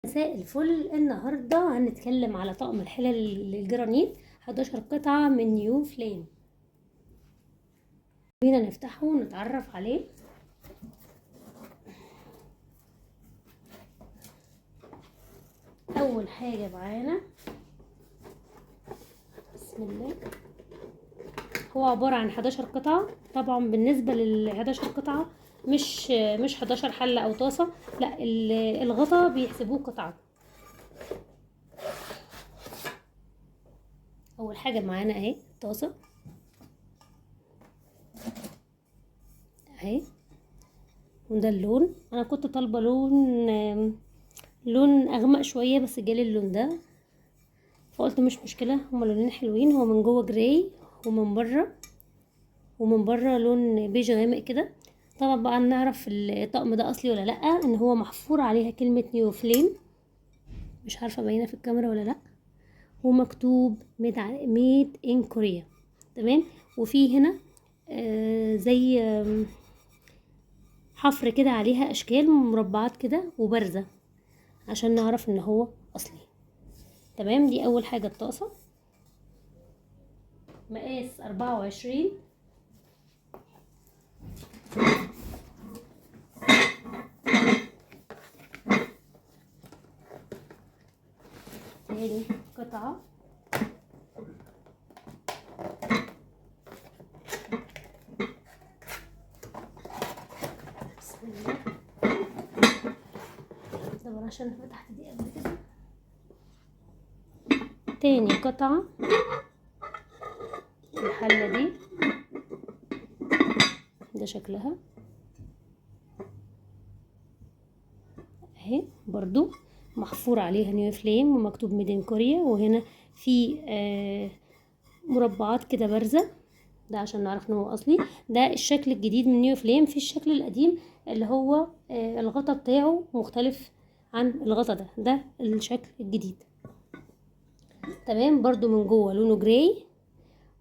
مساء الفل. النهارده هنتكلم على طقم الحلل الجرانيت 11 قطعة من نيو فليم. بينا نفتحه ونتعرف عليه. اول حاجة معانا بسم الله، هو عبارة عن 11 قطعة. طبعا بالنسبة لل 11 قطعة مش 11 حلة او طاسة، لا، الغطا بيحسبوه قطعة. اول حاجة معانا اهي طاسة اهي، وده اللون. انا كنت طالبة لون اغمق شوية، بس جالي اللون ده فقلت مش مشكلة، هما لونين حلوين. هو من جوه gray ومن بره لون بيج غامق كده. طبعا بقى نعرف الطقم ده اصلي ولا لا، ان هو محفور عليها كلمة نيو فليم، مش عارفة باينة في الكاميرا ولا لا، ومكتوب made in Korea. تمام. وفي هنا زي حفر كده عليها اشكال مربعات كده وبارزة عشان نعرف ان هو اصلي. تمام. دي اول حاجة. الطاسة مقاس 24. تاني قطعة بسم الله. طبعا عشان فتحت دي قبل كده. تاني قطعة الحلة دي، ده شكلها اهي، برضو محفور عليها نيو فليم ومكتوب made in Korea، وهنا في مربعات كده بارزة، ده عشان نعرف ان هو اصلي. ده الشكل الجديد من نيو فليم. في الشكل القديم اللي هو الغطا بتاعه مختلف عن الغطا ده، ده الشكل الجديد. تمام. برضو من جوه لونه gray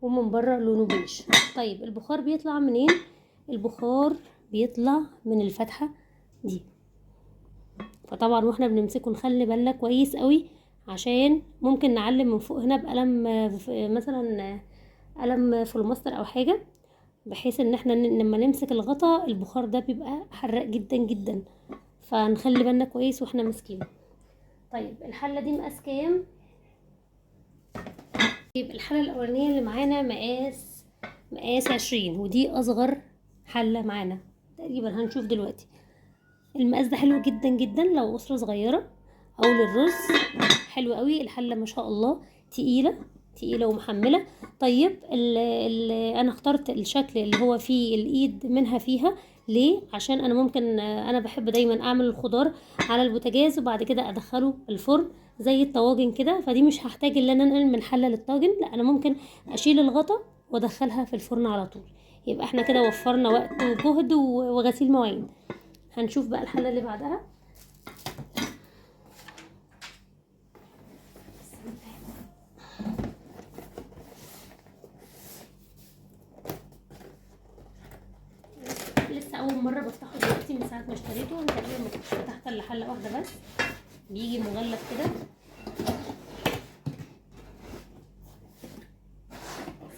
ومن بره لونه بيج. طيب البخار بيطلع منين؟ البخار بيطلع من الفتحة دي. فطبعا واحنا بنمسكه نخلي بالنا كويس قوي، عشان ممكن نعلم من فوق هنا بقلم، مثلا قلم فلوماستر او حاجة، بحيث ان احنا لما نمسك الغطا البخار ده بيبقى حراق جدا جدا، فنخلي بالنا كويس واحنا ماسكينه. طيب الحلة دي مقاس كام؟ طيب الحلة الاولانية اللي معانا مقاس 20، ودي اصغر حلة معانا تقريبا، هنشوف دلوقتي. المقاس ده حلو جدا جدا لو اسره صغيرة او للرز، حلو قوي. الحلة ما شاء الله تقيلة تقيلة ومحمله. طيب ال انا اخترت الشكل اللي هو فيه الايد منها فيها ليه؟ عشان انا ممكن، انا بحب دايما اعمل الخضار على البوتاجاز وبعد كده ادخله الفرن زي الطواجن كده، فدي مش هحتاج ان انا انقل من حله للطاجن، لا انا ممكن اشيل الغطا وادخلها في الفرن على طول. يبقى احنا كده وفرنا وقت وجهد وغسيل مواعين. هنشوف بقى الحلة اللي بعدها. لسه اول مرة بفتحه دلوقتي من ساعة ما اشتريته، تقريبا ما كنتش فتحت الا حله واحدة بس. بيجي مغلف كده.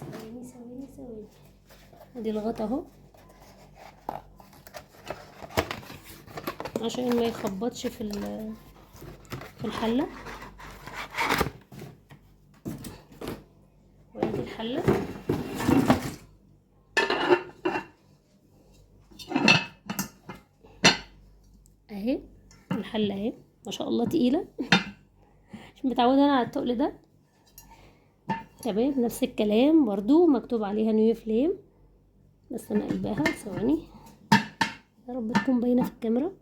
ثواني ثواني ثواني، ادي الغطا اهو عشان ما يخبطش في الحلة. وادي الحلة اهي، الحلة اهي ما شاء الله تقيلة، مش متعوده انا على التقل ده. تمام. نفس الكلام برضو مكتوب عليها نيو فليم، بس انا قلبها ثواني يا رب تكون باينة في الكاميرا.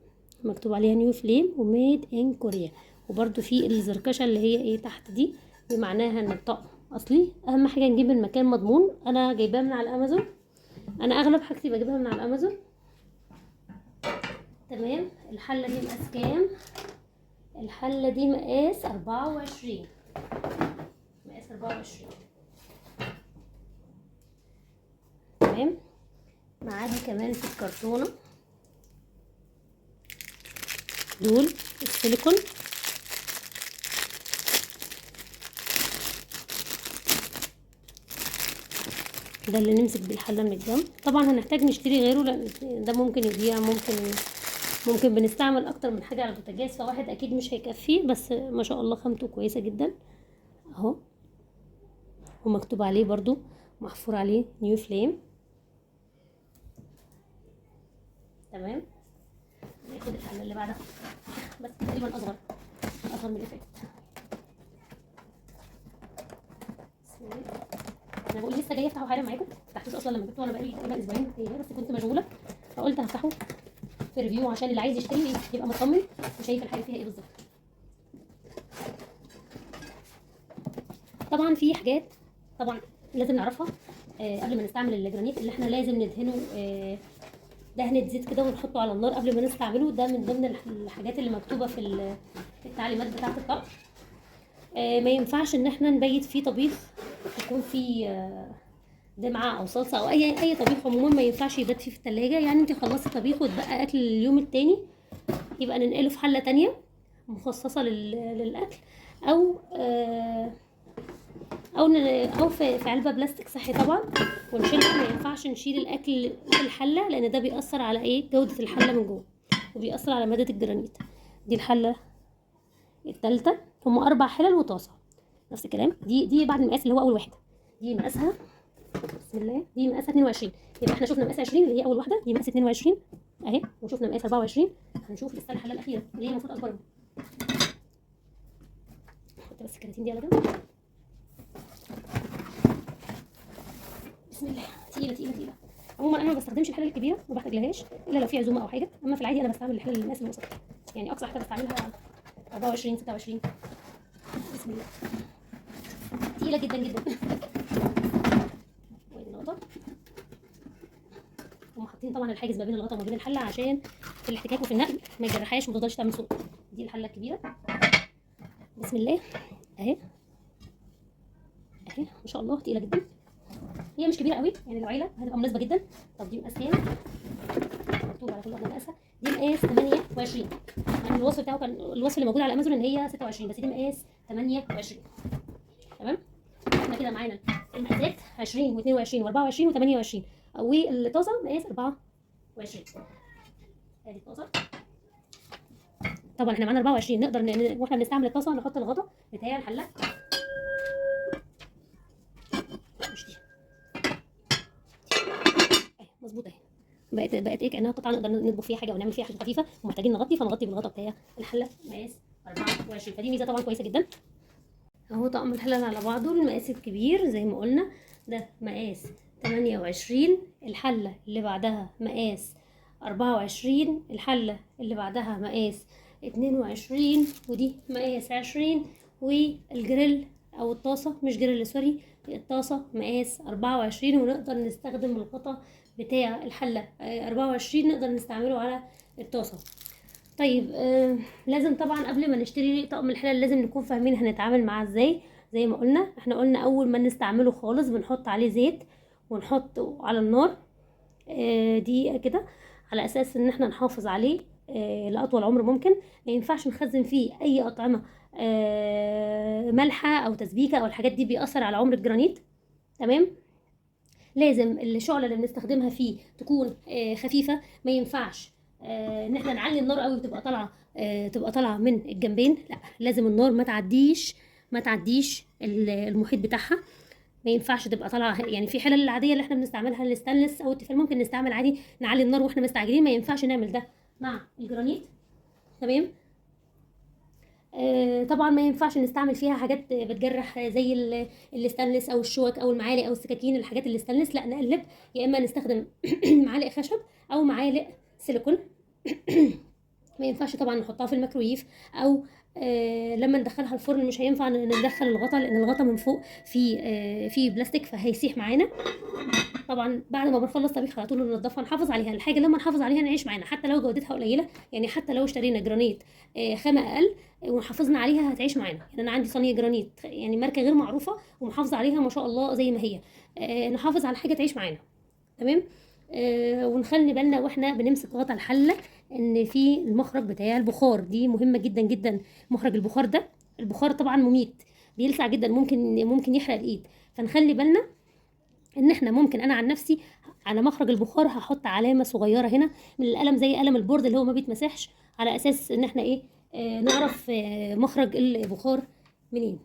مكتوب عليها نيو فليم و made in Korea، وبرده في الزركشه اللي هي ايه تحت دي، بمعناها ان الطقم اصلي. اهم حاجة نجيب المكان مضمون. انا جايباه من على الامازون، انا اغلب حاجتي بجيبها من على الامازون. تمام. الحلة دي مقاس كام؟ الحلة دي مقاس 24، مقاس 24. تمام. معاها كمان في الكرتونه دول السيليكون، ده اللي نمسك بيه الحلة من الجنب. طبعا هنحتاج نشتري غيره لان ده ممكن يضيع، ممكن بنستعمل اكتر من حاجة على البوتاجاز، فواحد اكيد مش هيكفي. بس ما شاء الله خامته كويسة جدا اهو، ومكتوب عليه برضو، محفور عليه نيوفليم. تمام. ناخد الحلة اللي بعدها، بس تقريبا اصغر من اللي فاتت. بسم الله. انا بقول لسه جاية افتحه حالا معاكم، فتحتوش اصلا لما جبته، انا بقالي تقريبا اسبوعين بس كنت مشغولة، فقلت هفتحه في review عشان اللي عايز يشتري يبقى مطمن وشايف الحاجة فيها ايه بالظبط. طبعا في حاجات طبعا لازم نعرفها قبل ما نستعمل الجرانيت، اللي احنا لازم ندهنه دهنة زيت كده ونحطه على النار قبل ما نستعمله. ده من ضمن الحاجات اللي مكتوبة في التعليمات بتاعه الطبخ. ما ينفعش ان احنا نبيت فيه طبيخ يكون فيه دمعه او صلصه او اي طبيخ عموما، ما ينفعش يبات فيه في التلاجة. يعني انت خلصتي طبيخ وتبقى اكل اليوم التاني، يبقى ننقله في حله تانية مخصصة للاكل، او او في علبة بلاستيك صحي طبعا ونشيلها. ما ينفعش نشيل الاكل في الحلة لان ده بيأثر على ايه، جوده الحلة من جوه، وبيأثر على مادة الجرانيت. دي الحلة الثالثة، هم 4 حلل وطاسه نفس الكلام. دي بعد المقاس اللي هو اول واحدة، دي مقاسها بسم الله، دي مقاسها 22. يبقى احنا شفنا مقاس 20 اللي هي اول واحدة، دي مقاس 22 اهي، وشفنا مقاس 24. هنشوف لسه الحلة الاخيرة اللي هي المفروض اكبرهم. نحط بس الكراتين دي على جنب. بسم الله. تقيلة تقيلة تقيلة. عموما انا ما بستخدمش الحلة الكبيرة، ما بحتاجلهاش الا لو في عزومة او حاجة، اما في العادي انا بستعمل الحلة المقاس الوسط، يعني اقصى حاجة بستعملها 24 26. بسم الله. تقيلة جدا جدا. وادي الغطا، هم حاطين طبعا الحاجز ما بين الغطا وما بين الحلة عشان في الاحتكاك وفي النقل ما يجرحهاش وما تفضلش تعمل صوت. دي الحلة الكبيرة. بسم الله اهي اهي، ما شاء الله تقيلة جدا. هي مش كبيرة قوي، يعني لو عيله هتبقى مناسبة جدا. طب دي مقاس كام؟ مكتوب على كل واحدة مقاسها. دي مقاس 28، يعني الوصف بتاعه كان الوصف اللي موجود على امازون ان هي 26، بس دي مقاس 28. تمام. احنا كده معانا المقاسات 20 و22 و24 و28، والطاسه مقاس 24. ادي الطاسه. طبعا احنا معانا 24، نقدر واحنا بنستعمل الطاسه نحط الغطا بتاع الحلة. مش دي مظبوط اهي، بقت ايه، كانها قطعه نقدر نطبخ فيها حاجة او نعمل فيها حاجة خفيفة، ومحتاجين نغطي، فنغطي بالغطا بتاع الحلة مقاس 24. فدي ميزة طبعا كويسة جدا. اهو طقم الحلل على بعضه، المقاس الكبير زي ما قلنا ده مقاس 28، الحلة اللي بعدها مقاس 24، الحلة اللي بعدها مقاس 22، ودي مقاس 20، والجريل او الطاسه، مش جريل sorry، الطاسه مقاس 24. ونقدر نستخدم الغطا بتاع الحلة 24 نقدر نستعمله على الطاسه. طيب لازم طبعا قبل ما نشتري طقم الحلل لازم نكون فاهمين هنتعامل معاه ازاي. زي ما قلنا، احنا قلنا اول ما نستعمله خالص بنحط عليه زيت ونحطه على النار دقيقة كده، على اساس ان احنا نحافظ عليه لاطول عمر ممكن. ما ينفعش نخزن فيه اي اطعمه مالحة او تسبيكه او الحاجات دي، بيأثر على عمر الجرانيت. تمام. لازم الشعلة اللي بنستخدمها فيه تكون خفيفة، ما ينفعش ان احنا نعلي النار قوي وتبقى طالعه تبقى طالعه من الجنبين، لا لازم النار ما تعديش المحيط بتاعها. ما ينفعش تبقى طالعه، يعني في حلل العادية اللي احنا بنستعملها الستانلس او التيفال ممكن نستعمل عادي نعلي النار واحنا مستعجلين، ما ينفعش نعمل ده مع الجرانيت. تمام. طبعا ما ينفعش نستعمل فيها حاجات بتجرح زي الستانلس او الشوك او المعالق او السكاكين، الحاجات الستانلس لا، نقلب، يا اما نستخدم معالق خشب او معالق سيليكون. ما ينفعش طبعا نحطها في الميكرويف او لما ندخلها الفرن مش هينفع ندخل الغطا، لان الغطا من فوق فيه بلاستيك فهيسيح معانا. طبعا بعد ما بنخلص طبيخ على طول ننضفها، نحافظ عليها. الحاجة لما نحافظ عليها نعيش معانا حتى لو جودتها قليله، يعني حتى لو اشترينا جرانيت خامة اقل وحافظنا عليها هتعيش معانا. يعني انا عندي صينية جرانيت يعني ماركة غير معروفة ومحافظة عليها ما شاء الله زي ما هي. نحافظ على حاجة تعيش معانا. تمام. ونخلي بالنا واحنا بنمسك غطا الحلة ان في المخرج بتاع البخار، دي مهمة جدا جدا. مخرج البخار ده، البخار طبعا مميت، بيلسع جدا، ممكن يحرق الايد، فنخلي بالنا ان احنا ممكن، انا عن نفسي على مخرج البخار هحط علامة صغيرة هنا من القلم زي قلم ال board اللي هو ما بيتمسحش، على اساس ان احنا ايه نعرف مخرج البخار منين.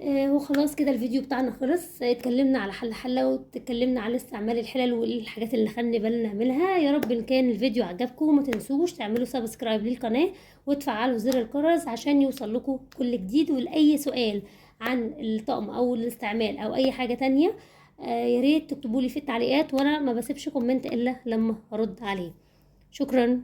وخلاص كده الفيديو بتاعنا خلص. اتكلمنا على حل حلة، واتكلمنا على استعمال الحلل والحاجات اللي خلي بالنا منها. يا رب ان كان الفيديو عجبكم، ما تنسوش تعملوا subscribe للقناة وتفعلوا زر الجرس عشان يوصل لكم كل جديد. ولأي سؤال عن الطقم او الاستعمال او اي حاجة تانية، يا ريت تكتبوا لي في التعليقات، وانا ما بسيبش comment الا لما ارد عليه. شكرا.